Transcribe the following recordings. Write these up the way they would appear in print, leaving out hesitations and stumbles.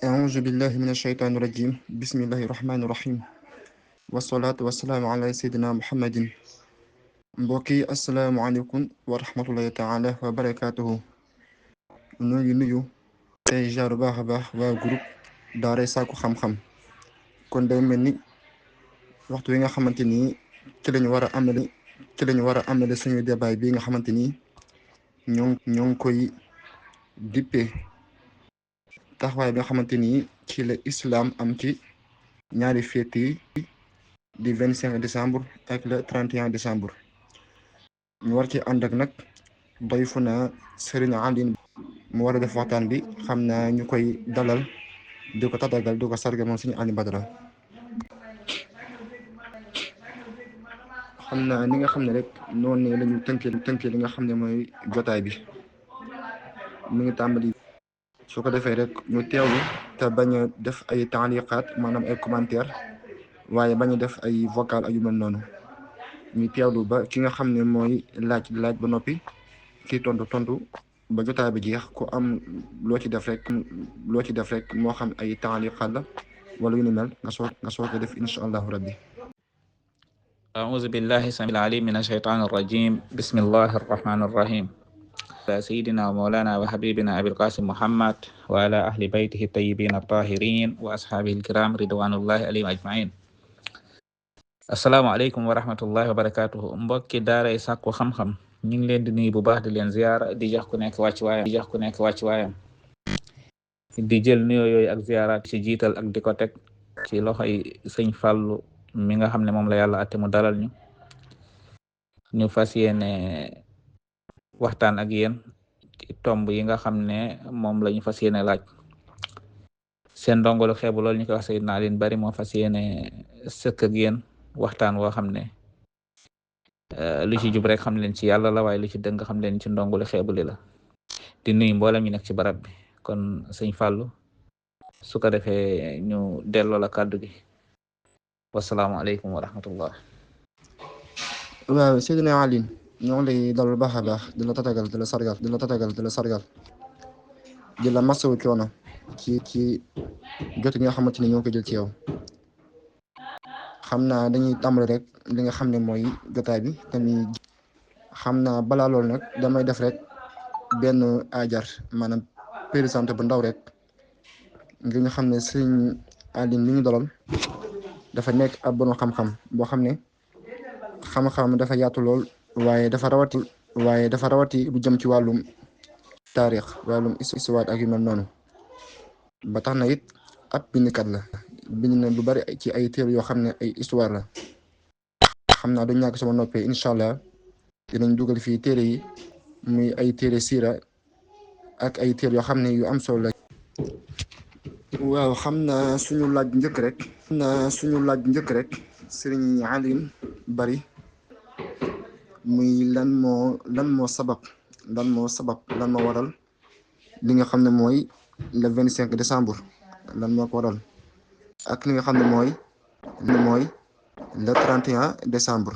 أعوذ بالله من الشيطان الرجيم بسم الله الرحمن الرحيم والصلاة والسلام على سيدنا محمد mbokk yi asalaamaaleykum wa rahmatullahi taala wa barakaatuhu ñoo ngi nuyu tey jaar baax a baax waa groupe daaray sàkku xam-xam kon day mel ni waxtu wi nga xamante ni ci lañu war a amale suñu débat bi nga xamante ni ñoo ngi koy dippee taxawaay bi nga xamante ni ci la islam am ci ñaari fête yi di 25 décembre ak le 31 décembre ñu war ci ànd ak nag doyfu na Serigne Alioune mu war a def waxtaan bi xam naa ñu koy dalal di ko tatagal di ko sargal moom Serigne Alioune Badara xam naa ni nga xam ne rek noonu ne la ñu tënkee li nga xam ne mooy jotaay bi mu ngi tàmbali su ko defee rek ñu teewlu te bañ a def ay taaliqaat maanaam ay commentaire waaye bañ a def ay vocal ak yu mel noonu ñu teewlu ba ki nga xam ne mooy laaj ba noppi ki tontu ba jotaay bi jeex ku am loo ci def rek moo xam ay taaliqaat la wala yu ni mel nga soo ko def incha allahu rabbi. أعوذ بالله السميع العليم من الشيطان الرجيم بسم الله الرحمن الرحيم سيدنا ومولانا وحبيبنا أبي القاسم محمد وعلى أهل بيته الطيبين الطاهرين وأصحابه الكرام رضوان الله عليهم أجمعين asalaamaaleykum wa rahmatullahi wa barakatuhu mbokki daaray sàkku xam-xam ñu ngi leen di nuyu bu baax di leen ziyaara di jox ku nekk wàcc waayam di jël nuyoo yooyu ak ziyaaraat ci jiital ak di ko teg ci loxoy sëñ Fàllu mi nga xam ne moom la yàlla atte mu dalal ñu fas yéene waxtaan ak yéen ci tomb yi nga xam ne moom la ñu fas yéene laaj seen ndongolu xeebu loolu ñu koy wax Seydina Alioune Bari moo fas yéene sëkk ak yéen waxtaan woo xam ne lu ci jub rek xam leen ci yàlla la waaye lu ci dëng xam leen ci ndongolu xeebu li la di nuyu mboolem ñu nekk ci barab bi kon sëñ Fàllu su ko defee ñu delloo la kàddu gi wasalaamaaleykum wa rahmatullah. waaw Seydina Alioune ñoo ngi lay dalal baax a baax di la tatagal di la sargal di la masawu coono ci jot nga xamante ni ñoo ko jël ci yow xam naa dañuy tàmbali rek li nga xam ne mooy jotaay bi tamit xam naa balaa loolu nag damay def rek benn ajar maanaam présenté bu ndaw rek ngir nga xam ne sëñ Alioune mi ñu dalal dafa nekk ab borom xam-xam boo xam ne xam-xam dafa yaatu lool waaye dafa rawati lu jëm ci wàllum taarix wàllum histoire ak yu mel noonu ba tax na it ab bindkat la bind na lu bari ci ay téere yoo xam ne ay histoire la xam naa du ñàkk sama noppee incha allah dinañ dugal fii téere yi muy ay téere siira ak ay téere yoo xam ne yu am solo la. waaw xam naa suñu laaj njëkk rek Serigne Alioune Bari muy lan moo sabab lan moo waral li nga xam ne mooy le 25 décembre lan moo ko waral ak li nga xam ne mooy le 31 décembre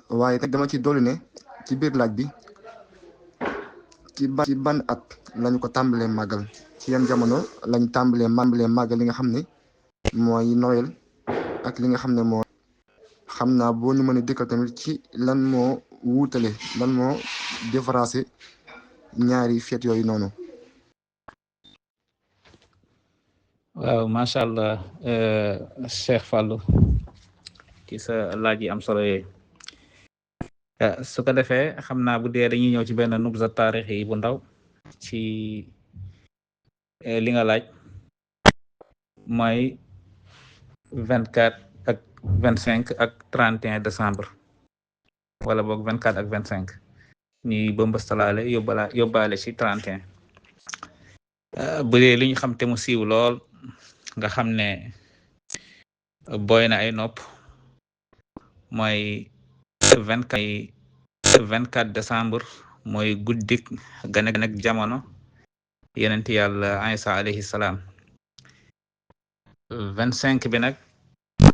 waaye nag dama ci dolli ne ci biir laaj bi ci ban at lañu ko tàmbalee màggal ci yan jamono lañ tàmbalee màggal li nga xam ne mooy Noël ak li nga xam ne mooy xam naa boo ñu mën a dëkkal tamit ci lan moo wuutale lan moo différencier ñaari fête yooyu noonu. waaw macha allah Cheikh Fallou ci sa laaj yi am solo yooyu su ko defee xam naa bu dee dañuy ñëw ci benn nubza taarix yi bu ndaw ci li nga laaj mooy 24 ak 25 ak 31 décembre wala boog 24 ak 25 ñuy bëmbastalaale yóbbaale ci 31 bu dee li ñu xam te mu siiw lool nga xam ne booy na ay nopp mooy 24 décembre mooy guddik gane ak jamono yenent yàlla Isa alayhi salaam 25 bi nag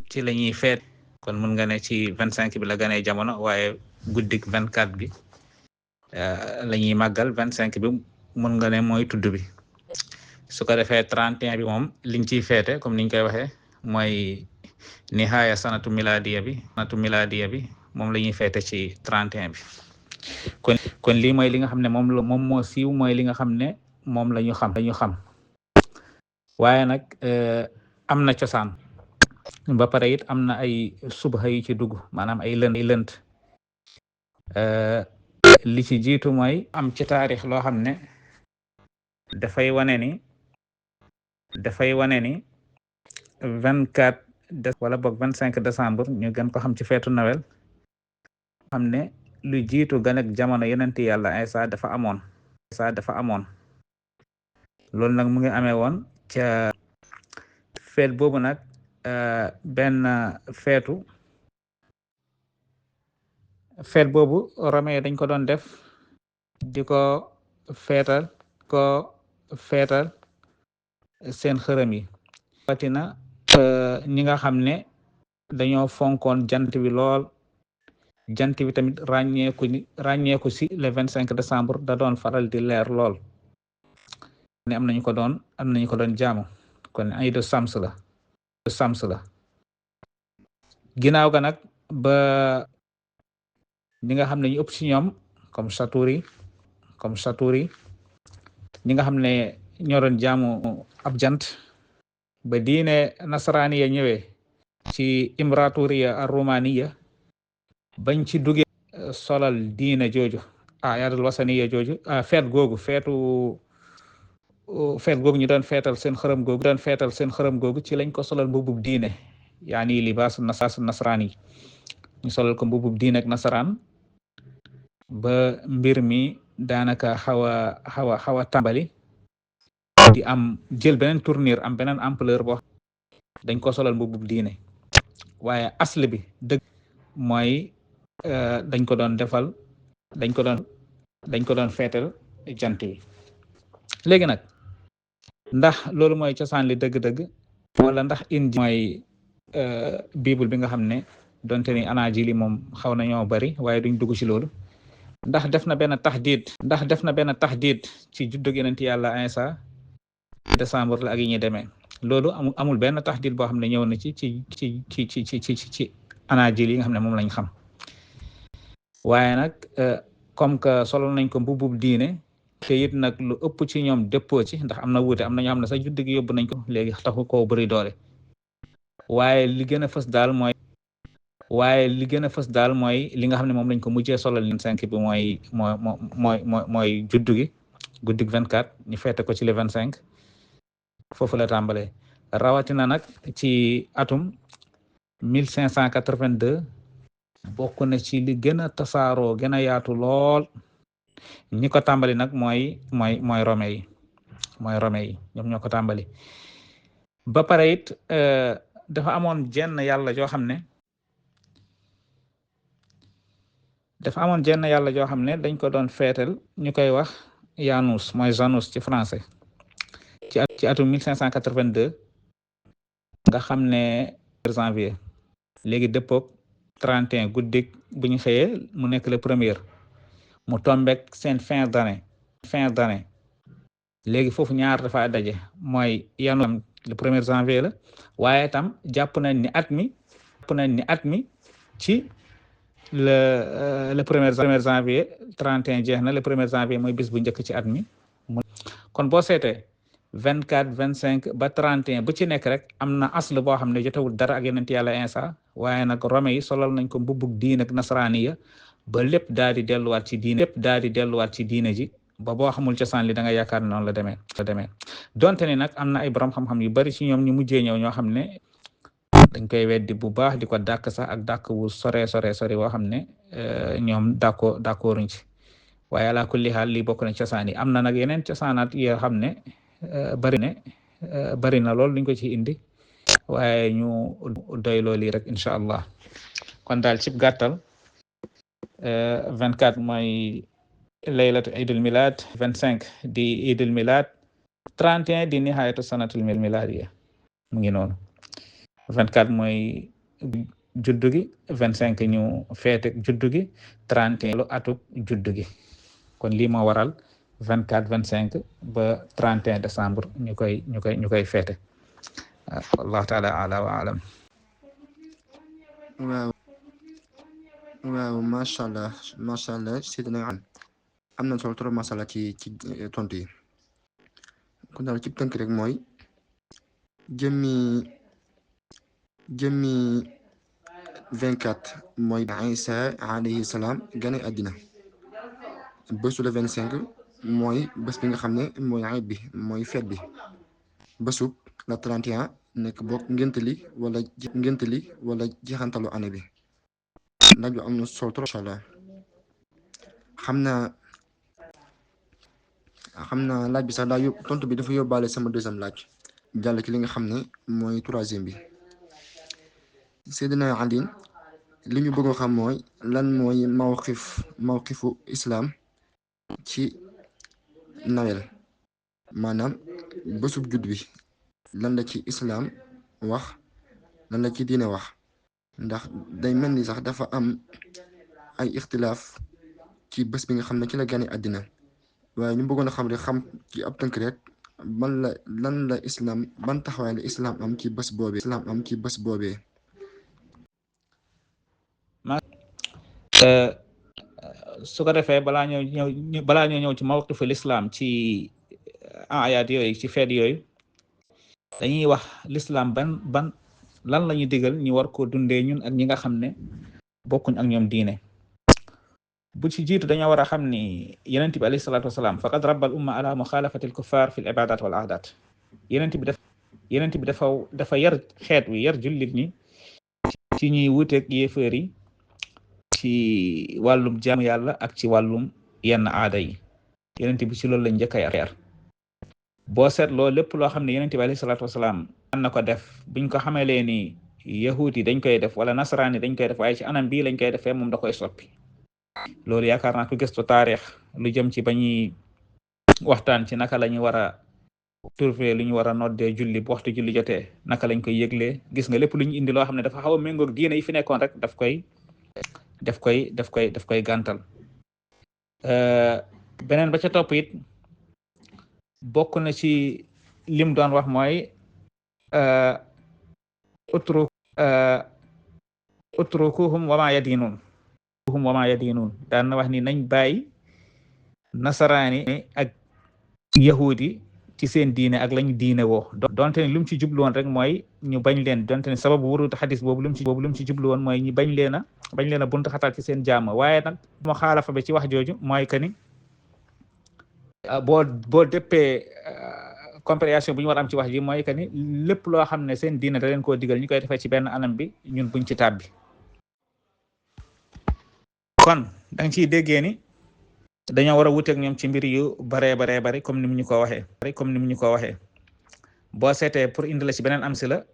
ci la ñuy feet kon mun nga ne ci 25 bi la ganee jamono waaye guddik 24 bi la ñuy màggal 25 bi mun nga ne mooy tudd bi su ko defee 31 bi moom liñ ciy feete comme niñ koy waxee mooy nihaaya sanatu miladiya bi moom la ñuy feete ci 31 bi kon lii mooy li nga xam ne moom moo siiw mooy li nga xam ne moom la ñu xam waaye nag am na cosaan ba pare it am na ay subha yu ci dugg maanaam ay lënt li ci jiitu mooy am ci taarix loo xam ne dafay wane ni 24 wala boog 25 décembre ñu gën ko xam ci feetu Noël xam ne lu jiitu gan ak jamono yonent yàlla Isa dafa amoon loolu nag mu ngi amee woon ca feet boobu nag benn feet boobu Romain dañ ko doon def di ko feetal seen xërëm yi watina ñi nga xam ne dañoo fonkoon jant bi lool jant bi tamit ràññeeku si le 25 décembre da doon faral di leer lool ne am nañu ko doon jaamu kon iidu Shams la ginnaaw ga nag ba ñi nga xam ne ñu ëpp si ñoom comme Saturi ñi nga xam ne ñoo doon jaamu ab jant ba diine nasaraaniya ñëwee ci imbratoriya ar-romaniya bañ ci duggee solal diine jooju ayatul wasaniya jooju feet googu ñu doon feetal seen xërëm googu ci lañ ko solal mbubub diine yaani libaasu nasraani ñu solal ko mbubub diine ak nasaraan ba mbir mi daanaka xaw a tàmbali di am jël beneen tournure am beneen ampleur boo dañ ko solal mbubub diine waaye asl bi dëgg mooy dañ ko doon feetal jant bi léegi nag ndax loolu mooy cosaan li dëgg-dëgg wala ndax injil mooy bible bi nga xam ne donte ni anaajil yi moom xaw nañoo bari waaye duñ dugg ci loolu ndax def na benn taxdiid ci juddug yonent yàlla Isa décembre la ak yi ñuy demee loolu amul benn taxdiid boo xam ne ñëw na ci anaajil yi nga xam ne moom lañ xam waaye nag comme que solo nañ ko mbubub diine te it nag lu ëpp ci ñoom dëppoo ci ndax am na wuute am na ñoo xam ne sax judd gi yóbbu nañ ko léegi taxu koo bëri doole waaye li gën a fës daal mooy li nga xam ne moom lañ ko mujjee solal 25 bi mooy juddu gi guddig 24 ñu feete ko ci le 25 foofu la tàmbalee rawatina nag ci atum 1582 bokk na ci li gën a tasaaroo gën a yaatu lool ñi ko tàmbali nag mooy Rome yi ñoom ñoo ko tàmbali ba pare it dafa amoon jenn yàlla joo xam ne dañ ko doon feetal ñu koy wax Janus mooy Janus ci français ci atum 1582 nga xam ne janvier léegi dëppook 31 guddik bu ñu xëyee mu nekk le premier mu tombek seen fin d'année léegi foofu ñaar dafa daje mooy yanu le premier janvier la waaye tam jàpp nañ ni at mi ci le premier janvier 31 jeex na le premier janvier mooy bis bu njëkk ci at mi kon boo seetee 24 25 ba 31 bu ci nekk rek am na asl boo xam ne jotewul dara ak yonent yàlla Isa waaye nag Rome yi solal nañ ko mbubbug diine ak nasaraaniya ba lépp daal di delluwaat ci diine ji ba boo xamul cosaan li da nga yaakaar ne noonu la demee donte ni nag am na ay borom xam-xam yu bari ci ñoom ñu mujjee ñëw ñoo xam ne dañ koy weddi bu baax di ko dàkk sax ak dàkk wu sore woo xam ne ñoom d'accorduñ ci waaye ala kulli xaal lii bokk na cosaan yi am na nag yeneen cosaanaat yoo xam ne bari na lool luñ ko ci indi waaye ñu doy loolu rek incha allah kon daal cib gàttal 24 mooy laylatu idul milad 25 di idul milad 31 di nihayatu sanatul miladiya mu ngi noonu 24 mooy juddu gi 25 ñu feete juddu gi 31 lu atuk juddu gi kon lii moo waral 24 25 ba 31 décembre ñu koy feete. wallahu taala ala wa alam. waaw macha allah Seydina am na solo trop macha allah ci tontu yi kon daal ci tënk rek mooy jëmmi 24 mooy Isa alayhi salaam gane àddina. bésu le 25 mooy bés bi nga xam ne mooy ayit bi mooy feet bi. bésub la 31 nekk bokk ngént li wala jeexantalu année bi. laaj bi am na solo trop incha allah xam naa laaj bi sax tontu bi dafa yóbbaale sama deuxième laaj jàll ci li nga xam ne mooy troisième bi. Seydina Ali li ñu bëgg a xam mooy lan mooy mawqifu islam ci Noël maanaam bésub judd bi lan la ci islam wax lan la ci diine wax ndax day mel ni sax dafa am ay ixtilaaf ci bés bi nga xam ne ci la gane àddina waaye ñu bëggoon a xam rek ci ab tënk rek lan la islam ban taxawaay la islam am ci bés boobee. su ko defee balaa ñoo ñëw ci mawqiful islam ci ayaat yooyu ci feet yooyu dañuy wax l'islam ban lan la ñu digal ñu war ko dundee ñun ak ñi nga xam ne bokkuñ ak ñoom diine. bu ci jiitu dañoo war a xam ni yenent bi alayhi salaatu wasalaam faqad rabbal umma ala muxaalafati al kuffar fi l ibadat wal aadat yenent bi dafa yar xeet wi yar jullit ñi ci ñuy wuteeg yéeféer yi ci wàllum jaamu yàlla ak ci wàllum yenn aada yi yenent bi ci loolu lañ njëkk a yar. boo seetloo lépp loo xam ne yenent bi alayhi salaatu wasalaam an na ko def biñ ko xamalee ni yahuud yi dañ koy def wala nasaraan yi dañ koy def waaye ci anam bii lañ koy defee moom da koy soppi. loolu yaakaar naa ko gëstu taarix lu jëm ci bañuy waxtaan ci naka la ñu war a trouver lu ñu war a noddee julli bu waxtu julli jotee naka lañ koy yëglee gis nga lépp lu ñu indi loo xam ne dafa xaw a méngoog diine yi fi nekkoon rek daf koy gàntal. beneen ba ca topp it bokk na ci lim doon wax mooy utrukuhum wa ma yadinun daan na wax ni nañ bàyyi nasaraani ak yahudi ci seen diine ak lañu diine woo donte ne lu mu ci jublu woon rek mooy ñu bañ leen donte ne sababu wurut xadis boobu lu mu ci jublu woon mooy ñu bañ leen a buntu xatal ci seen jàmm waaye nag moo xaalafa ba ci wax jooju mooy que ni boo dëppee compréhension bu ñu war am ci wax ji mooy que ni lépp loo xam ne seen diine da leen koo digal ñu koy defee ci benn anam bi ñun buñ ci tàbbi. kon danga ciy déggee ni dañoo war a wuteeg ñoom ci mbir yu bari comme ni mu ñu ko waxee boo seetee pour indi la ci beneen am si la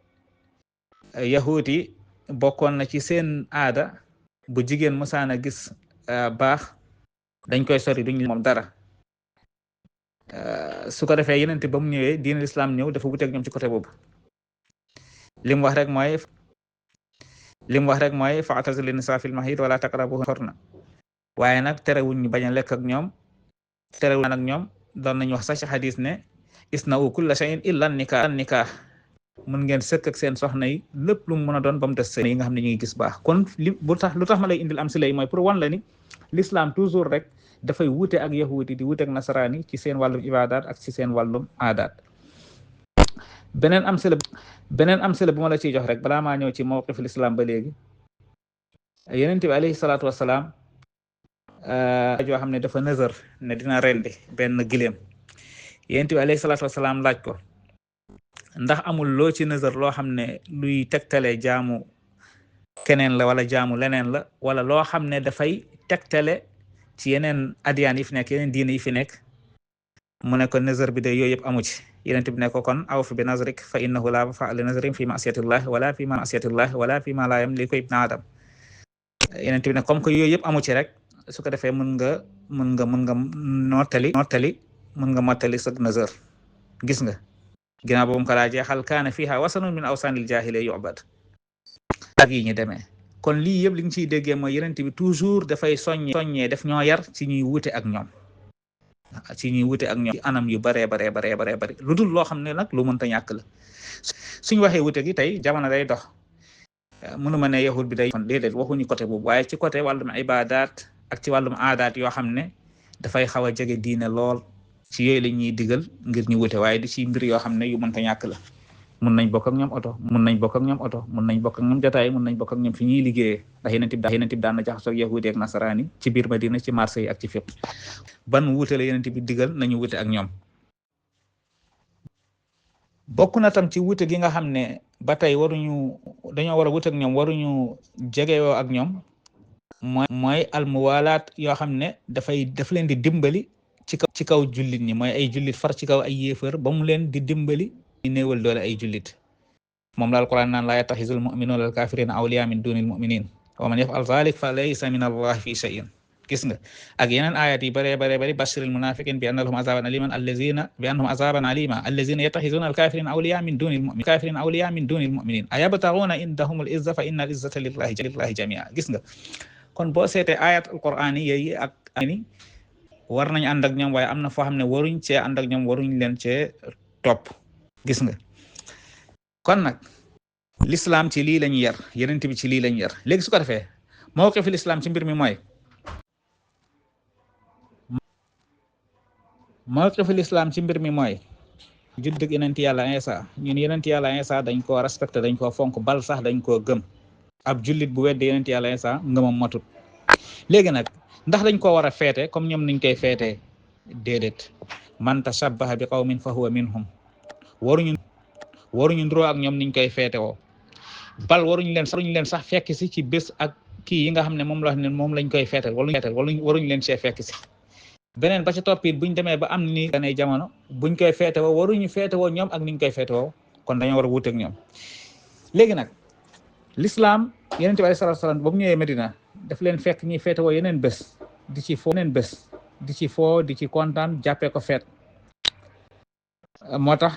yahuud yi bokkoon na ci seen aada bu jigéen mësaan a gis baax dañ koy sori duñ moom dara su ko defee yenente ba mu ñëwee diine l'islam ñëw dafa wuteeg ñoom ci côté boobu li mu wax rek mooy fa'tazilu nisaa fil mahiid wala taqrabuhunna waaye nag terewuñ ñu bañ a lekk ak ñoom terewuñ nag ñoom doon nañu wax sax ci xadis ne isna'u kulla shay'in illa nikah mun ngeen sëkk ak seen soxna yi lépp lu mu mën a doon ba mu des seen yi nga xam ne ñu ngi gis baax kon lu tax ma lay indil am si lay mooy pour wan la ni l'islam toujours rek dafay wuute ak yahudi di wuute ak nasaraani ci seen wàllum ibadat ak ci seen wàllum aadaat. beneen am si la bu ma la ciy jox rek balaa maa ñëw ci mawqiful islam ba léegi yenent bi alayhi salaatu wasalaam joo xam ne dafa nëzër ne dina rendi benn giléem yenent bi alayhi salaatu wasalaam laaj ko ndax amul loo ci nëzër loo xam ne luy tegtale jaamu keneen la wala jaamu leneen la wala loo xam ne dafay tegtale ci yeneen adiyaan yi fi nekk yeneen diine yi fi nekk mu ne ko nëzër bi de yooyu yëpp amu ci yenent bi ne ko kon awfi bi nazrik fa innahu la wafa li nazrin fi ma'siyatillah wala fi ma'siyatillah wala fi ma la yamliku ibn adam yenent bi ne comme que yooyu yëpp amu ci rek su ko defee mën nga mottali sa nazar gis nga ginnaaw boobu ko laajee hal kaana fiha wasanun min awsanil jahiliya yu'bad ak yi ñu demee kon lii yëpp li nga ciy déggee mooy yenent bi toujours dafay soññee daf ñoo yar ci ñuy wuute ak ñoom ci ñuy wute ak ñoom ci anam yu baree bari lu dul loo xam ne nag lu mënta ñàkk la. suñ waxee wute gi tey jamono day dox mënuma ne yahud bi day kon déedéet waxuñu côté boobu, waaye ci côté wàllum ibadaat ak ci wàllum aadaat yoo xam ne dafay xaw a jege diine lool ci yooyu la ñuy digal ngir ñu wute, waaye di ci mbir yoo xam ne yu mënta ñàkk la. mun nañ bokk ak ñoom oto, mun nañ bokk ak ñoom jotaay, mun nañ bokk ak ñoom fi ñuy liggéeyee, ndax yeneen tib daan na jaxasoo ak yahudi ak nasaraani ci biir Madina, ci marché yi ak ci fépp. ban wuute la yeneen bi digal nañu wute ak ñoom. bokk na tam ci wute gi nga xam ne ba tey dañoo war a wute ak ñoom, waruñu jegewoo ak ñoom, mooy almuwalaat yoo xam ne daf leen di dimbali ci kaw jullit ñi, mooy ay jullit far ci kaw ay yéefar ba mu leen di dimbali néewal doole ay jullit. moom la alquran naan laa yattaxizul muminuuna al kafirina awliya min dunil muminin wa man yafal zalik fa laysa min allahi fi shay'in. gis nga ak yeneen ayat yi bari bashiril munafiqin bi anna lahum azaban alima allazina yattaxizuna al kafirina awliya min dunil muminin ayabtaxuna indahum al izza fa inna al izzata lillahi jamia. gis nga kon boo seetee ayat alquran yi ak ani war nañ ànd ak ñoom, waaye am na foo xam ne waruñ cee ànd ak ñoom, waruñ leen cee topp. gis nga kon nag l'islam ci lii lañ yar, yenent bi ci lii lañ yar. léegi su ko defee mawqif l'islam ci mbir mi mooy juddug yenent yàlla Isa. ñun yenent yàlla Isa dañ koo respecté, dañ koo fonk, bal sax dañ koo gëm. ab jullit bu wedde yenent yàlla Isa ngëmam matut. léegi nag ndax dañ koo war a feete comme ñoom niñ koy feetee? déedéet. man tashabbaha bi qawmin fa huwa minhum. waruñu nduroo ak ñoom niñ koy feete woo, bal waruñu leen sax fekk si ci bés ak kii yi nga xam ne moom la wax ne moom lañ koy feetal waruñu leen see fekk si. beneen ba ca toppit buñ demee ba am ni ganay jamono buñ koy feete woo waruñu feete woo ñoom ak niñ koy feete woo, kon dañoo war a wuute ak ñoom. léegi nag l'islam yeneen bi sallallahu alayhi wasallam ba mu ñëwee Medina daf leen fekk ñuy feete woo yeneen bés di ci foo di ci kontaan jàppee ko feet. moo tax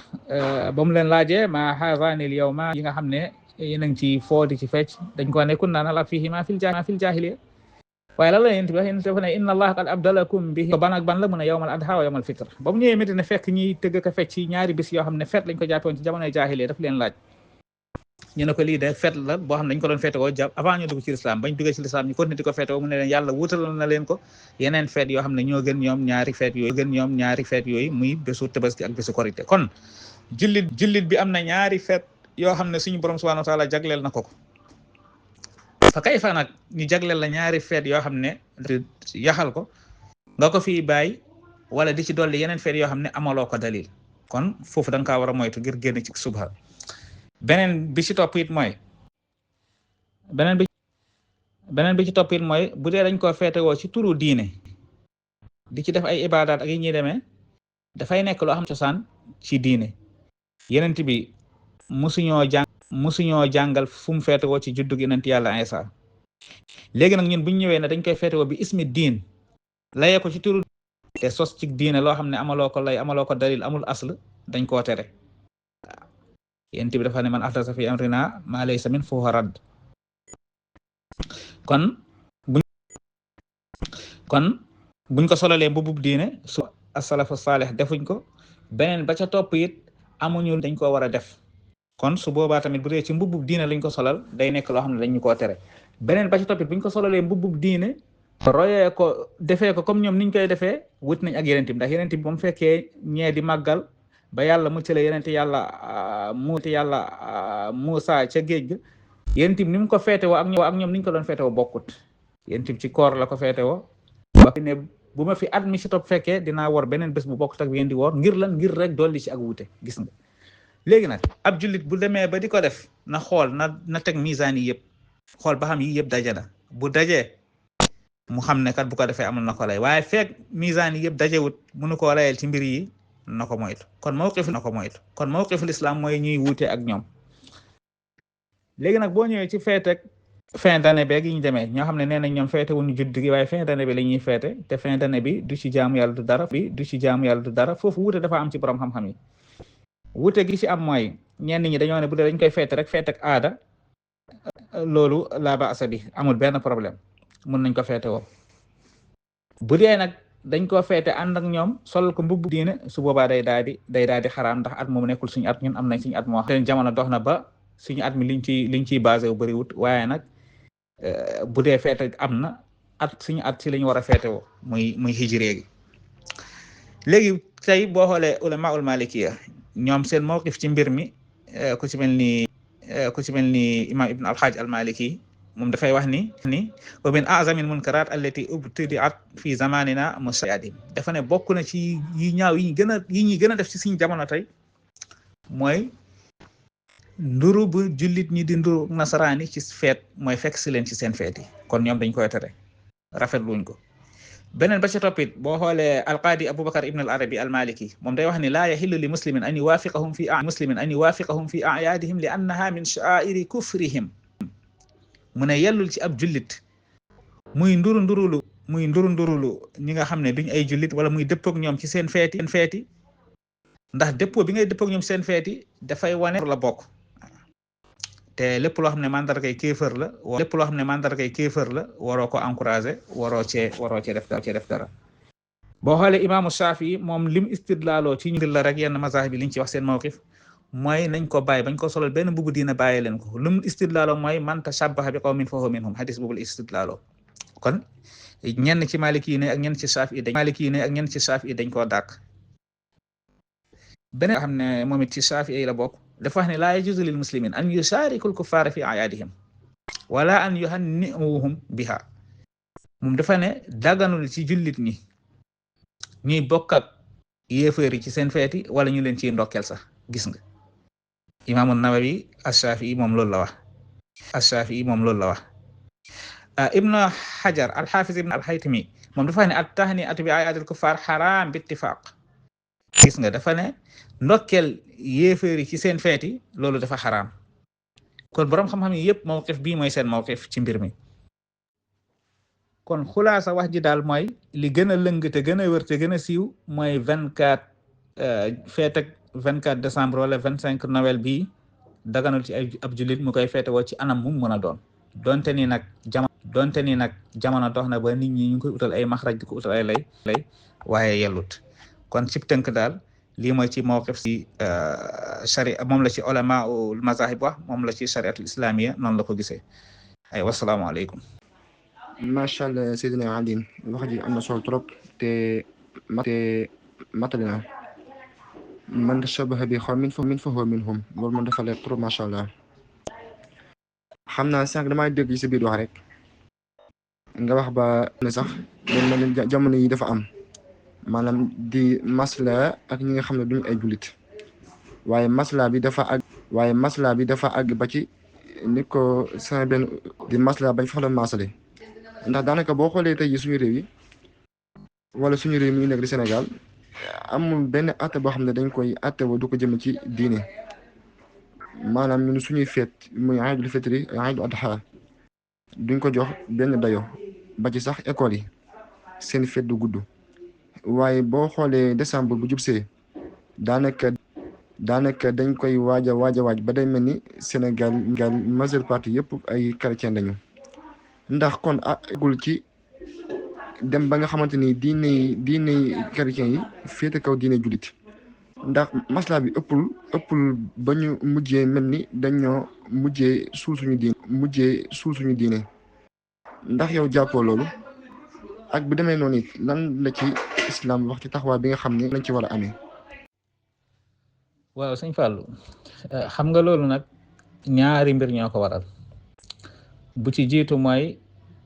ba mu leen laajee ma haazanil yawma yi nga xam ne yéen a ngi ci foo di ci fecc, dañ ko ne kunna nal'ab fiihimaa fil jaahiliyya. waaye lan la yéen dafa ne inna allaha qad abdalakum bihi ban ak ban la mun a yawmal adha wa yawmal fitr. ba mu ñëwee Medina fekk ñiy tëgg ko fecc ci ñaari bis yoo xam ne feet lañ ko jàppoon ci jamonoy jaahiliyya, daf leen laaj. ñu ne ko lii de feet la boo xam ne dañ ko doon feete woo jàpp avant ñu dugg ci lislaam. bañ duggee ci lislaam ñu continué di ko feete woo, mu ne leen yàlla wutalal na leen ko yeneen feet yoo xam ne ñoo gën ñoom ñaari feet yooyu muy bésu tabaski ak bésu korité. kon jullit bi am na ñaari feet yoo xam ne suñu borom subhanahu wa taala jagleel na ko fa kayfa nag ñu jagleel la ñaari feet yoo xam ne yaxal ko nga ko fii bàyyi wala di ci dolli yeneen feet yoo xam ne amaloo ko dalil. kon foofu da nga kaa war a moytu ngir génn ci subha. beneen bi ci topp it mooy bu dee dañ koo feetewoo ci turu diine di ci def ay ibadaat ak yi ñuy demee, dafay nekk loo xam cosaan ci diine. yenent bi musuñoo jàngal fu mu feetewoo ci juddug yenent yàlla Isa. léegi nag ñun buñ ñëwee ne dañ koy feetewoo bi ismi diin, layee ko ci turu te sos ci diine loo xam ne amaloo ko lay, amaloo ko dalil, amul asl, dañ koo tere. yent bi dafa ne man ahdasa fi amrina ma laysa min fa huwa radd. kon buñ ko solalee mbubub diine su as-salafu saalih defuñ ko, beneen ba ca topp it amuñu dañ koo war a def. kon su boobaa tamit bu dee ci mbubub diine lañ ko solal, day nekk loo xam ne dañu koo tere. beneen ba ca topp it buñ ko solalee mbubub diine royee ko defee ko comme ñoom niñ koy defee, wut nañ ak yeneen bi. ndax yeneen bi ba mu fekkee ñee di màggal ba yàlla muccale yenente yàlla Muusa ca géej ga, yenent bi ni mu ko feete woo ak ñoom ni ñu ko doon feete woo bokkut. yenent bi ci koor la ko feete woo ba fi ne bu ma fi at mi si topp fekkee dinaa wor beneen bés bu bokkut ak yéen di woor, ngir lan, ngir rek dolli ci ak wuute. gis nga léegi nag ab jullit bu demee ba di ko def na xool na teg misaan yi yëpp, xool ba xam yi yëpp daje na. bu dajee mu xam ne kat bu ko defee amul na ko lay, waaye fekk misaan yi yëpp dajewut mënu koo layal ci mbir yi, na ko moytu. kon mawqiful islam mooy ñuy wuute ak ñoom. léegi nag boo ñëwee ci feetek fin d'année beeg yi ñu demee, ñoo xam ne nee nañ ñoom feete wuñu judd gi, waaye fin d'année bi la ñuy feete, te fin d'année bi du ci jaamu yàlla du dara. foofu wuute dafa am ci borom xam-xam yi. wuute gi ci am mooy ñenn ñi dañoo ne bu dee dañ koy feete rek feetek aada, loolu la ba'sa bi, amul benn problème, mun nañ ko feete woo. bu dee nag dañ koo feete ànd ak ñoom sol ko mbubb diine su boobaa day daal di xaraam ndax at moom nekkul suñu at. ñun am nañ suñu at moo xam ne jamono dox na ba suñu at mi liñ ciy basé wu bëriwut, waaye nag bu dee feete am na suñu at si lañu war a feete woo muy hijré gi. léegi tey boo xoolee ulamaul malikiya ñoom seen mawqif ci mbir mi ku ci mel ni imam ibn alxaaj al maliki moom dafay wax ni wa min a'zamil munkarat allati ubtidiat fi zamanina musayadim, dafa ne bokk na ci yi ñaaw yi ñuy gën a def ci suñu jamono tey mooy nduru bu jullit ñi di nduru nasaraani ci feet, mooy fekk si leen ci seen feet yi. kon ñoom dañ koy tere, rafetluñ ko. beneen ba ca toppit boo xoolee alqaadi aboubacar ibn al arabi al maliki moom day wax ni laa yaxillu li muslimin an yuwafiqahum fi a'yaadihim li annaha min sha'airi kufrihim. mu ne yellul ci ab jullit muy nduru ndurulu ñi nga xam ne duñ ay jullit, wala muy dëppoog ñoom ci seen feeti ndax dëppoo bi ngay dëppoog ñoom seen feeti dafay wane la bokk. te lépp loo xam ne mandargay kéefër la waroo ko encouragé, waroo cee def dara. boo xoolee imaamu Shaafi moom lim istidlaaloo ci ñu la rek yenn mazahib bi liñ ci wax seen mawqif mooy nañ ko bàyyi, bañ ko solal benn mbubu diina bàyyi leen ko. lim istidlaaloo mooy man tashabbaha bi qawmin fa huwa minhum, hadis boobu la istidlaaloo. kon ñenn ci maliki yi ne ak ñenn ci Shaafi yi dañ koo dàq. beneen xam ne moom it ci Shaafi yi la bokk, dafa wax ne laa yajuzu lil muslimin an yushariku al kuffara fi a'yadihim wala an yuhanni'uhum biha. moom dafa ne daganul ci jullit ñi ñuy bokk ak yéeféer yi ci seen feeti wala ñu leen ciy ndokkeel sax. gis nga imaamu Nawawi Ash-Shafi'i moom loolu la wax. Ibnu Hajar al-Hafiz ibn al-Haytami moom dafa ne at-tahni'atu bi a'yadil kuffar haram bi ittifaq. gis nga dafa ne ndokkeel yéeféer yi ci seen feeti loolu dafa xaraam. kon boroom xam-xam yi yëpp mawqif bii mooy seen mawqif ci mbir mi. kon xulaasa wax ji daal mooy li gën a lëng te gën a wër te gën a siiw mooy 24 feet ak 24 décembre wala 25 Noël bii daganul ci ab jullit mu koy feete woo ci anam mu mën a doon. donte ni nag jamono dox na ba nit ñi ñu ngi koy utal ay maxraj di ko utal ay lay waaye yellut. kon cib tënk daal lii mooy ci mawqif si sharia, moom la ci ulama ul mazahib wax, moom la ci shariatul islamiyya noonu la ko gisee. ay wasalaamu aleykum. macha allah Seydina Alioune wax ji am na solo trop te matali na. man tashabbaha bi qawmin fa huwa minhum, loolu moom dafa leer trop macha allah. xam naa sànq damaa dégg ci sa biir wax rek nga wax ba ne sax jamono yi dafa am maanaam di masla ak ñi nga xam ne duñu ay jullit, waaye masla bi dafa àgg ba ci ni ko sama benn di masla bañ fa la masale. ndax daanaka boo xoolee tey ji suñu réew yi wala suñu réew mi ñu nekk di Sénégal amul benn atte boo xam ne dañ koy atte wa du ko jëm ci diine. maanaam ñun suñuy feet muy Aïdul Fitri Aïdul Adha duñ ko jox benn dayo, ba ci sax école yi seen feet du gudd. waaye boo xoolee décembre bu jubsee daanaka dañ koy waaj ba day mel ni Sénégal majeure partie yëpp ay chrétien lañu. ndax kon agul ci dem ba nga xamante ni diine chrétien yi féete kaw diine jullit. ndax masla bi ëppul ba ñu mujjee mel ni dañoo mujjee suul suñu diine. ndax yow jàppoo loolu ak bu demee noonu it lan la ci islam wax ci taxawaay bi nga xam ne lañ ci war a amee. waaw sëñ Fallou, xam nga loolu nag ñaari mbir ñoo ko waral. bu ci jiitu mooy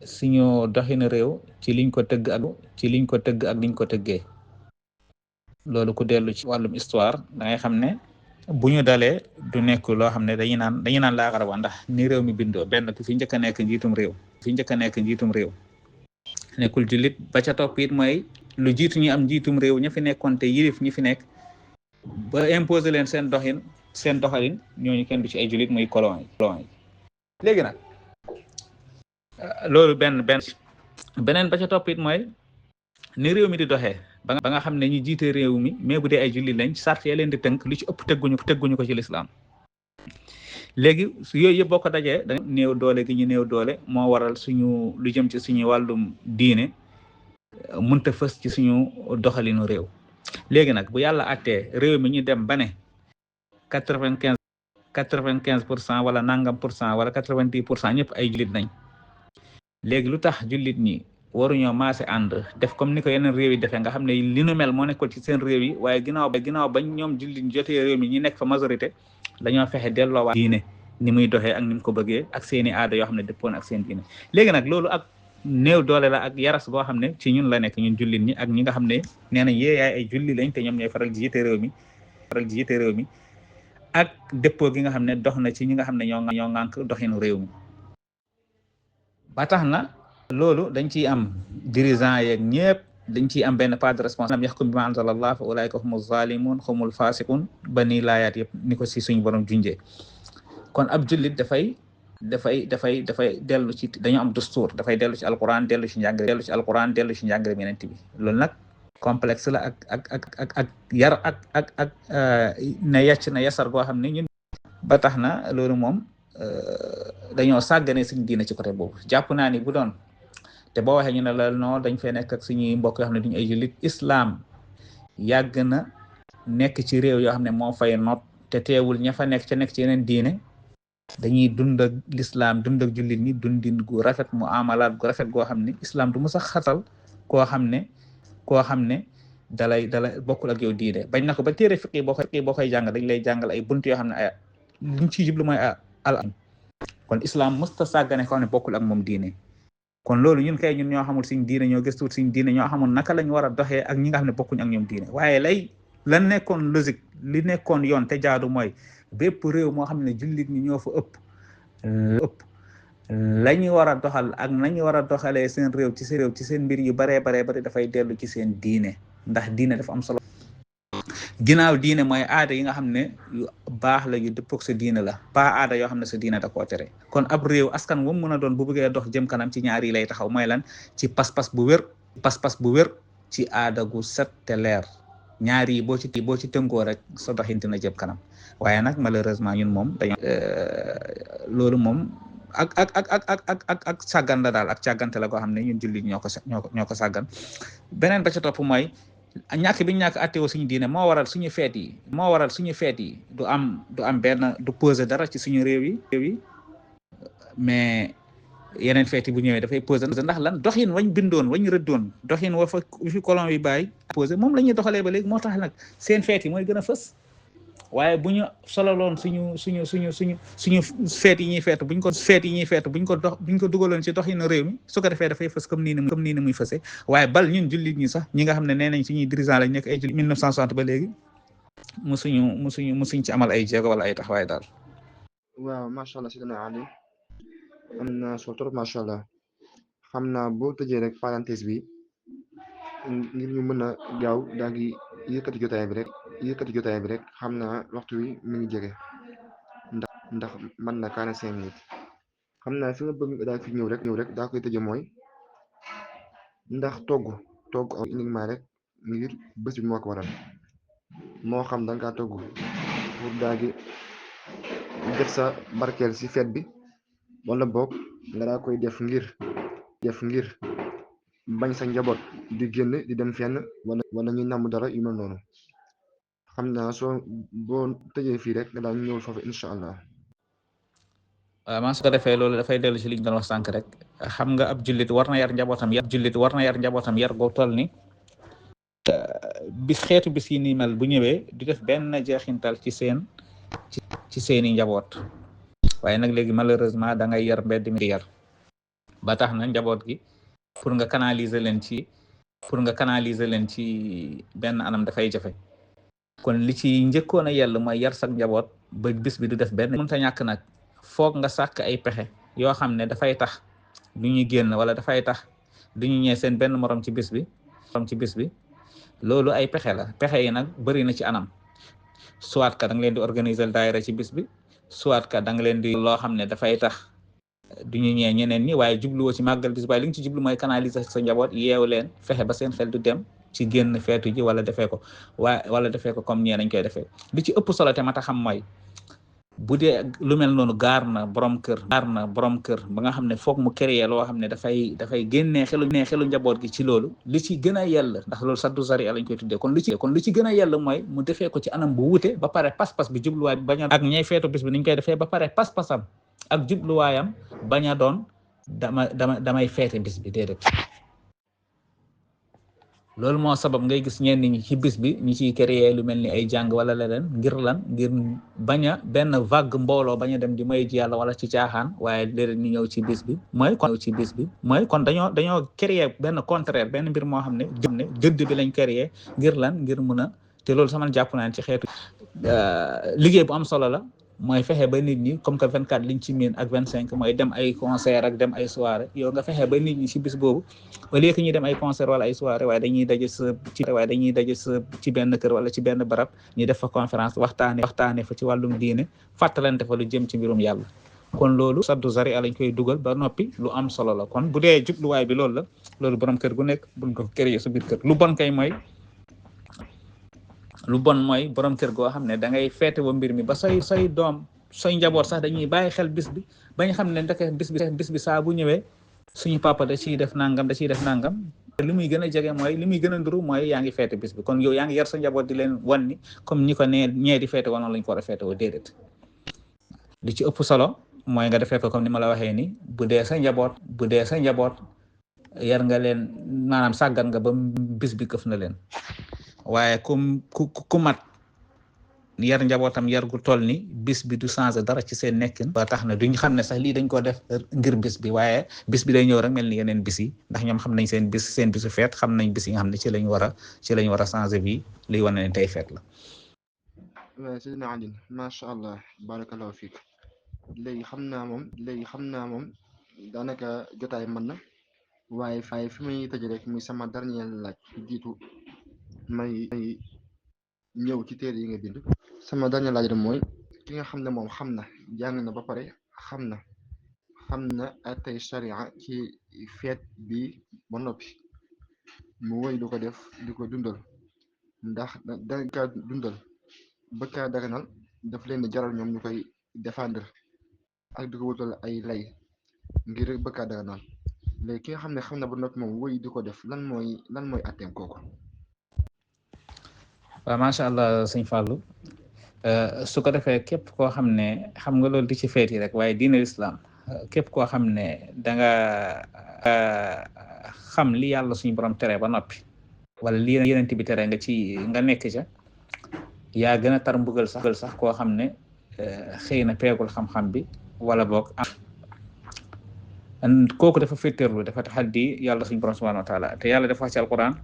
suñu doxinu réew ci liñ ko tëgg ak liñ ko tëggee. loolu ku dellu ci wàllum histoire da ngay xam ne bu ñu dalee du nekk loo xam ne dañuy naan laaxara wa ndax ni réew mi bindoo benn ku fi njëkk a nekk njiitum réew nekkul jullit. ba ca topp it mooy lu jiitu ñu am njiitum réew ña fi nekkoon te yilif ñi fi nekk ba imposer leen seen doxalin ñooñu kenn du ci ay jullit muy colon yi. léegi nag loolu beneen ba ca topp it mooy ni réew mi di doxee ba nga xam ne ñu jiite réew mi mais bu dee ay jullit lañ sart ya leen di tënk lu ci ëpp tegguñu ko ci lislaam. léegi yooyu yëpp boo ko dajee da néew doole gi ñu néew doole moo waral suñu lu jëm ci suñu wàllum diine mënta fës ci suñu doxalinu réew. léegi nag bu yàlla àttee réew mi ñu dem ba ne 95% wala nangam % wala 90% ñëpp ay jullit nañ. léegi lu tax jullit ñi waruñoo maase ànd def comme ni ko yeneen réew yi defee nga xam ne li nu mel moo nekkoon ci seen réew yi, waaye ginnaaw bañ ñoom jullit ñi jotee réew mi ñi nekk fa majorité dañoo fexe delloowaat diine ni muy doxee ak ni mu ko bëggee ak seeni aada yoo xam ne dëppoon ak seen diine. léegi nag loolu ak néew doole la ak yaras boo xam ne ci ñun la nekk, ñun jullit ñi ak ñi nga xam ne nee nañ yaay ay julli lañ te ñoom ñooy faral di jiite réew mi ak dëppoo gi nga xam ne dox na ci ñi nga xam ne ñoo ŋànk doxinu réew mi. ba tax na loolu dañ ciy am dirigeant yeeg ñëpp dañ ciy am benn part de responsable yaxkum bima anzalallah fa ulaika humu zalimun humul fasiqun ba nii laayaat yëpp ni ko si suñu borom junjee. kon ab jullit dafay dellu ci dañoo am dustuur, dafay dellu ci alquran dellu ci njàngale Yonent bi. loolu nag complexe la ak yar ak na yàcc na yasar goo xam ne ñun ba tax na loolu moom dañoo sàggane suñu diine ci côté boobu. jàpp naa ni bu doon te boo waxee ñu ne la non dañ fee nekk ak suñuy mbokk yoo xam ne duñu ay jullit. islam yàgg na nekk ci réew yoo xam ne moo fay not te teewul ña fa nekk ci yeneen diine dañuy dund ak l'islam dund ak jullit ñi dundin gu rafet mu amalaat gu rafet goo xam ne islam du mu sax xatal koo xam ne dalay bokkul ak yow diine. bañ na ko ba téere fiqi boo koy jàng dañ lay jàngal ay bunt yoo xam ne ay liñ ciy jublu mooy al kon islam mësta sàggane koo xam ne bokkul ak moom diine. kon loolu ñun ñoo xamul suñ diine, ñoo gëstuwut suñ diine, ñoo xamul naka lañ war a doxee ak ñi nga xam ne bokkuñ ak ñoom diine. waaye lan nekkoon logique li nekkoon yoon te jaadu mooy bépp réew moo xam ne jullit ñi ñoo fa ëpp la ñu war a doxal ak nañu war a doxalee seen réew ci seen mbir yu baree bari dafay dellu ci seen diine, ndax diine dafa am solo. ginnaaw diine mooy aada yi nga xam ne yu baax la yu dëppook sa diine la, pas aada yoo xam ne sa diine da koo tere. kon ab réew askan wu mën a doon bu bëggee dox jëm kanam ci ñaar yi lay taxaw, mooy lan? ci pas-pas bu wér ci aada gu set te leer. ñaar yi boo ci tënkoo rek sa doxin dina jëm kanam. waaye nag malheureusement ñun moom dañoo loolu moom ak sàggan la daal, ak càggante la koo xam ne ñun jullit ñoo ko sàggan. beneen ba ca topp mooy ñàkk bi ñu ñàkk attewoo suñu diine moo waral suñu feet yi du am benn du poser dara ci suñu réew yi mais yeneen feet yi bu ñëwee dafay poser ndax lan? doxin wañ bindoon wañ rëddoon doxin wa fi colon bi bàyyi poser moom la ñuy doxalee ba léegi. moo tax nag seen feet yi mooy gën a fës. waaye bu ñu sololoon suñu feet yi ñuy feetu buñ ko dugaloon ci doxinu réew mi, su ko defee dafay fës comme nii ni muy fësee. waaye bal ñun jullit ñi sax ñi nga xam ne nee nañ suñuy dirigeant lañ nekk ay jullit 1960 ba léegi musuñ ci amal ay jéego wala ay taxawaay daal. waaw macha allah Sidina Ali am na solo trop macha allah. xam naa boo tëjee rek parenthèse bi ngir ñu mën a gaaw daal di yëkkati jotaay bi rek xam naa waxtu wi mi ngi jege ndax mën na 45 minutes. xam naa fi nga bëgg daal fi ñëw rek daa koy tëje mooy ndax togg aw uniquement rek ngir bés bi moo ko waral, moo xam da nga togg pour daal di def sa barkeel ci fête bi, wala boog nga daa koy def ngir bañ sa njaboot di génn di dem fenn wala ñu namm dara yu mel noonu. xam naa boo tëjee fii rek nga daal ñëwul foofu incha allah. waaw man su ko defee loolu dafay dellu ci liñ doon wax sànq rek. xam nga ab jullit war na yar njabootam yar goo toll ni xeetu bis yi ni mel bu ñëwee du def benn jeexintal ci seeni njaboot. waaye nag léegi malheureusement da ngay yar mbedd mi di yar ba tax na njaboot gi pour nga canaliser leen ci benn anam dafay jafe. kon li ci njëkkoon a yell mooy yar sak njaboot ba bis bi du def benn mënta ñàkk nag. foog nga sàkk ay pexe yoo xam ne dafay tax du ñuy génn wala dafay tax du ñu ñëw seen benn morom ci bis bi loolu ay pexe la. pexe yi nag bëri na ci anam. soit ka da nga leen di organiser daayira ci bis bi, soit ka da nga leen di loo xam ne dafay tax du ñu ñëw ñeneen ñi, waaye jubluwoo ci màggal bis waaye li nga ci jublu mooy canaliser sa njaboot, yeewu leen, fexe ba seen xel du dem ci génn feetu ji wala defee ko comme ñee nañ koy defee. li ci ëpp solo te mata xam mooy bu dee lu mel noonu gaar na borom kër ba nga xam ne foog mu créer loo xam ne dafay génnee xelu njaboot gi ci loolu li ci gën a yell ndax loolu saddu zaria lañ koy tuddee kon li ci gën a yell mooy mu defee ko ci anam bu wute ba pare pas-pas bi jubluwaay bi bañ a ak ñay feetu bis bi niñ koy defee ba pare pas-pasam ak jubluwaayam bañ a doon damay feete bis bi déedéet. loolu moo sabab ngay gis ñenn ñi ci bis bi ñi ciy créer lu mel ni ay jàng wala leneen ngir bañ a benn vague mbooloo bañ a dem di may ji yàlla wala ci caaxaan waaye léeg-léeg ñu ñëw ci bis bi mooy kon dañoo créer benn contraire benn mbir moo xam ne jëdd bi lañ créer ngir mun a te loolu sama jàpp naa ci xeetu liggéey bu am solo la mooy fexe ba nit ñi comme que 24 liñ ci miin ak 25 mooy dem ay concert ak dem ay soirée yow nga fexe ba nit ñi ci bis boobu au lieu que ñuy dem ay concert wala ay soirée waaye dañuy daje ci benn kër wala ci benn barab ñu def fa conférence waxtaane fa ci wàllum diine fàttalante fa lu jëm ci mbirum yàlla. kon loolu saddu zaria lañ koy dugal ba noppi lu am solo la kon bu dee jubluwaay bi loolu la loolu borom kër gu nekk buñ ko créer sa biir kër lu bon mooy borom kër goo xam ne da ngay feete wa mbir mi ba say doom say njaboot sax dañuy bàyyi xel bis bi bañ xam ne ndeke bis bi saa bu ñëwee suñu papa da ciy def nangam li muy gën a jege mooy li muy gën a nduru mooy yaa ngi feete bis bi kon yow yaa ngi yar sa njaboot di leen wan ni comme ñi ko ñee di feete wanoon lañ ko war a feete woo déedéet. li ci ëpp solo mooy nga defee ko comme ni ma la waxee ni bu dee sa njaboot yar nga leen maanaam sàggan nga ba bis bi këf na leen waaye ku mat yar njabootam yar gu toll ni bis bi du changer dara ci seen nekkin ba tax na duñ xam ne sax lii dañ ko def ngir bis bi waaye bis bi day ñëw rek mel ni yeneen bis yi ndax ñoom xam nañ seen bisu feet xam nañ bis yi nga xam ne ci lañ war a changer bi liy wane ne tey feet la. waaw Seydina Alioune macha allah barakallahu fiik léegi xam naa moom daanaka jotaay mën na waaye fi may tëj rek muy sama dernier laaj jiitu may ñëw ci téere yi nga bind sama dernier laaj rek mooy ki nga xam ne moom xam na jàng na ba pare xam na atay sharia ci feet bi ba noppi mu woy du ko def di ko dundal ndax danga kaa dundal ba kaa daganal daf leen di jaral ñoom ñu koy défendre ak di ko wutal ay lay ngir ba kaa daganal léegi ki nga xam ne xam na ba noppi moom woy di ko def lan mooy atteem kooku. waaw macha allah sëñ Fallou su ko defee képp koo xam ne xam nga loolu di ci feet yi rek waaye diine islam képp koo xam ne danga xam li yàlla suñu borom tere ba noppi wala li yeneen bi tere nga nekk ca yaa gën a tar mbugal sax koo xam ne xëy na peegul xam-xam bi wala boog kooku dafa féttéerlu dafa taxaddi yàlla suñu borom subhanahu wa taala te yàlla dafa wax ci alquran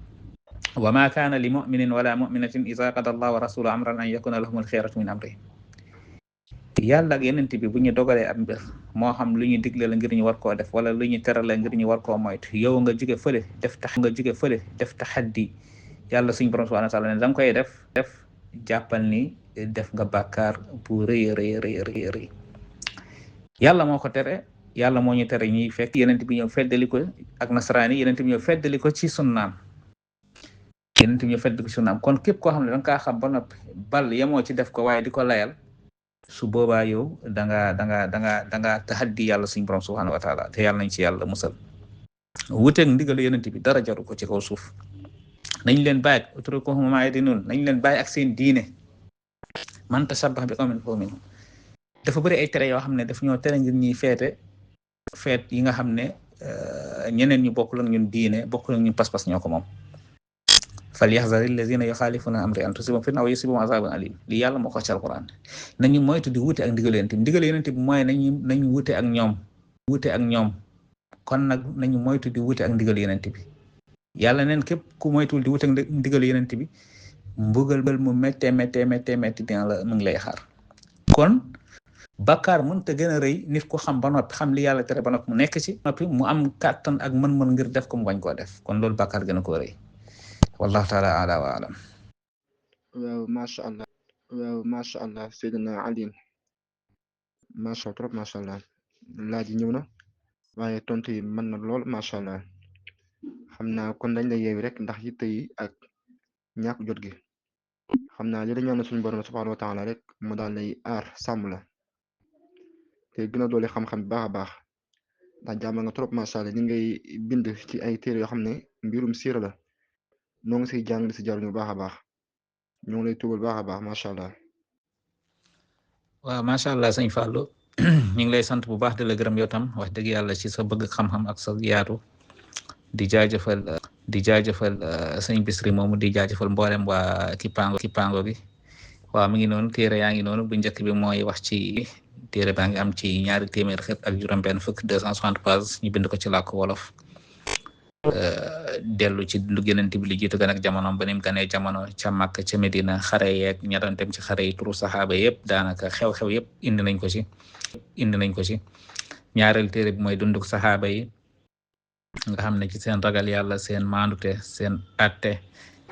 wa ma kaana li muminin wala muminatin ida qada allah wa rasulu amran an yakuna lahum alxeyratu min amri yàlla ak yenent bi bu ñu dogalee ab mbir moo xam lu ñu digle la ngir ñu war koo def wala lu ñu tere la ngir ñu war koo moytu yow nga jóge fële def taxaddi yàlla suñu borom subhanahu wa taala ne da nga koy def jàppal ni def nga bàkkaar bu rëy yàlla moo ko tere yàlla moo ñu tere ñuy fekk yenent bi ñëw feddali ko ak nasaraani yenent bi ñëw feddali ko ci sunnaam kon képp koo xam ne danga kaa xam ba noppi bal yemoo ci def ko waaye di ko layal su boobaa yow danga taxaddi yàlla suñu borom subhanahu wa taala te yàlla nañ ci yàlla musal wuteeg ndigalu yenent bi dara jaru ko ci kaw suuf nañ leen bàyyi utrukuhum maa yadinun nañ leen bàyyi ak seen diine man tashabbaha bi qawmin fahuwa minhum dafa bëri ay tere yoo xam ne daf ñoo tere ngir ñuy feet yi nga xam ne ñeneen ñu bokkul ak ñun diine bokkul ak ñun pas-pas ñoo ko moom falyaxzari allazina yuxaalifuna amri an tusibahum fitna aw yusibahum azabun alim li yàlla moo ko ci alquran nañu moytu di wute ak ndigal yonent bi mooy nañu wute ak ñoom kon nag nañu moytu di wute ak ndigal yonent bi yàlla neen képp ku moytuwul di wute ak ndigal yonent bi mbugal mu méttee dina la mu ngi lay xaar kon bakkaar mënta gën a rëy nit ku xam ba noppi xam li yàlla tere ba noppi mu nekk ci noppi mu am kàttan ak mën-mën ngir def ko mu bañ koo def kon loolu bakkaar gën a koo rëy wallahu taala ala wa alam. waaw macha allah Seydina Alioune macha allah laaj yi ñëw na waaye tontu yi mën na lool macha allah xam naa kon dañ la yeewi rek ndax yitte yi ak ñàkk jot gi xam naa li la ñaan suñu borom subhanahu wa taala rek mu daal lay aar sàmm la te gën a doole xam-xam bu baax a baax ndax jàmm nga trop macha allah ni ngay bind ci ay téere yoo xam ne mbirum siira la noo ngi siy jàng di si jaruñu bu baax a baax ñoo ngi lay tuubal baax a baax macha allah. waaw macha allah sëñ Fallou ñu ngi lay sant bu baax di la gërëm yow tam wax dëgg yàlla ci sa bëgg xam-xam ak sa yaatu di jaajëfal sëñ Bisri moomu di jaajëfal mboolem waa Kipango gi waaw mi ngi noonu téere yaa ngi noonu bu njëkk bi mooy wax ci téere baa ngi am ci 200 xët ak juróom-benn fukk 260 pages ñu bind ko ci làkk wolof dellu ci lu gënante bi li jiitu gan ak jamonoom ba nim ganee jamono ca Makka ca Medina xare yeeg ña doon dem ci xare yi turu saxaaba yëpp daanaka xew-xew yëpp indi nañ ko ci ñaareel téere bi mooy dunduk saxaaba yi nga xam ne ci seen ragal yàlla seen maandute seen atte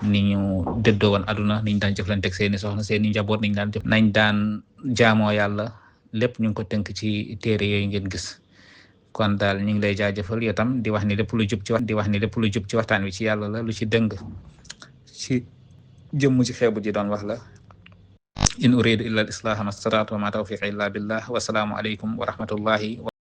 ni ñu dëddoo woon aduna niñ daan jëflanteeg seeni soxna seeni njaboot nañ daan jaamoo yàlla lépp ñu ngi ko tënk ci téere yooyu ngeen gis kon daal ñu ngi lay jaajëfal yow tam di wax ni lépp lu jub ci waxtaan wi ci yàlla la lu ci dëng ci jëmm ci xeebu ji doon wax la in uridu illa al islaha ma stataatu wa ma tawfiqi illa billah wa salaamu aleykum wa rahmatullahi